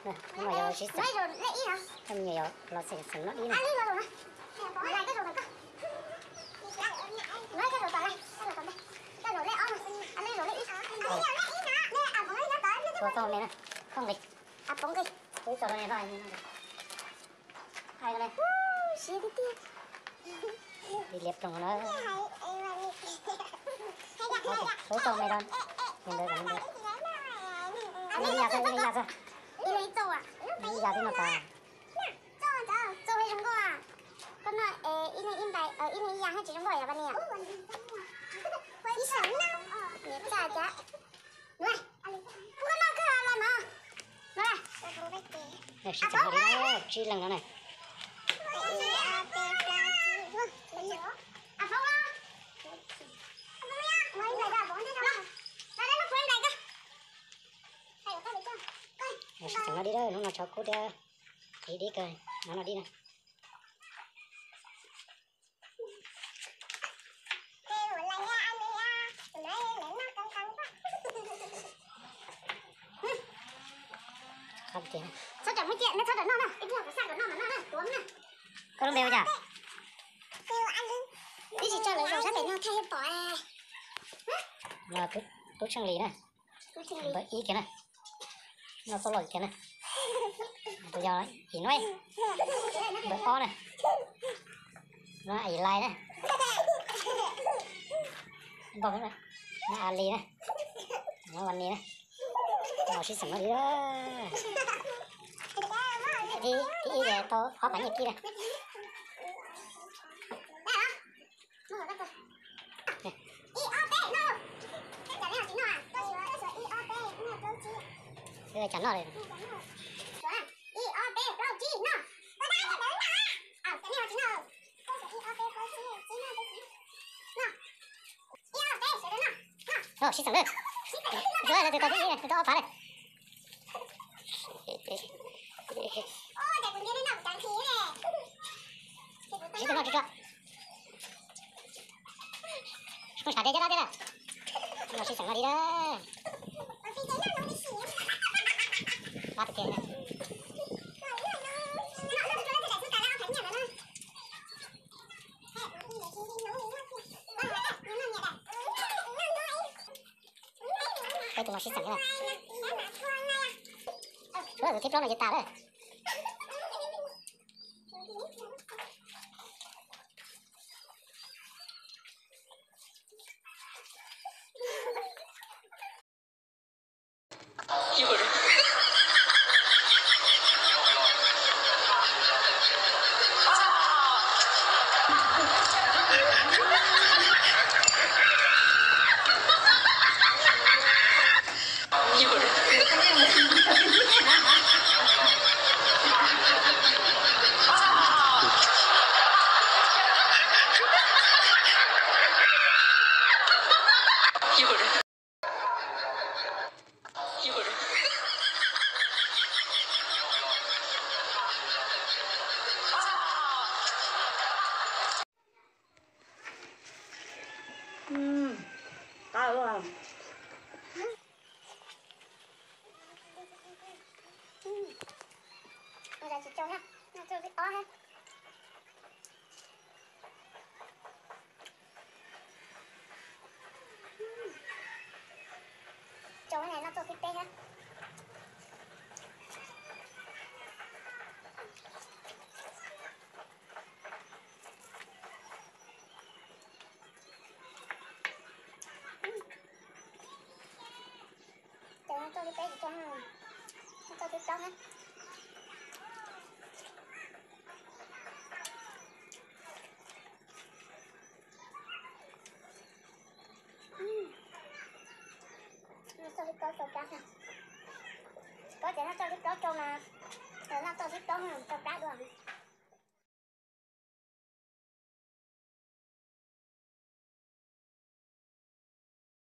Hnub no yog lawv sib xeem, coj me nyuam yaus los xeem xeem noj dib na. Tua txoj me na, khooj nqis. Tua txoj me no. Hais ko ne. Li liav ploog no. Tua txoj me no. Ib yam xwb, ib yam xwb. Ib yam twb noj tas. Koj noj ib leeg ib ntais, ib leeg ib yam thiaj tsis zoo nkauj yom Paj Nis? Niam txaj cas. Koj noj kawg los no. Sib xeem noj dib, tsib leeg no na. Sib xeem noj dib, hnub no tshav kub thiab, dib dib kawg, noj noj dib na. Koj lub npe hu cas? Ib tsis tso lawv zaum sab pem no thaij pom. Tub Tsheej Lis na, npawb ib kiag na, noj txoj loj kiag na. Tus yog Ib Nuj, npawb ob na, no Ib Lais na, npawb no A Lis na, no Vas Nis na. Los sib xeem noj dib. Thib ib tau ob phav nyiaj kib na. Tsam noj li. Sib xeem na. Tus tau ob phav na. Sib xeem noj dib na. Peb tus no sib xeem na. Suav tus thib plaub no ces tas lawm. Tsau ne, noj txoj thib peb thiab. Ces noj txoj thib peb tsis tsau, noj txoj thib plaub thiab. Noj txoj thib plaub tsau plab. Tsis paub tias noj txoj thib plaub tsau mas, noj txoj thib plaub tsau plab dua.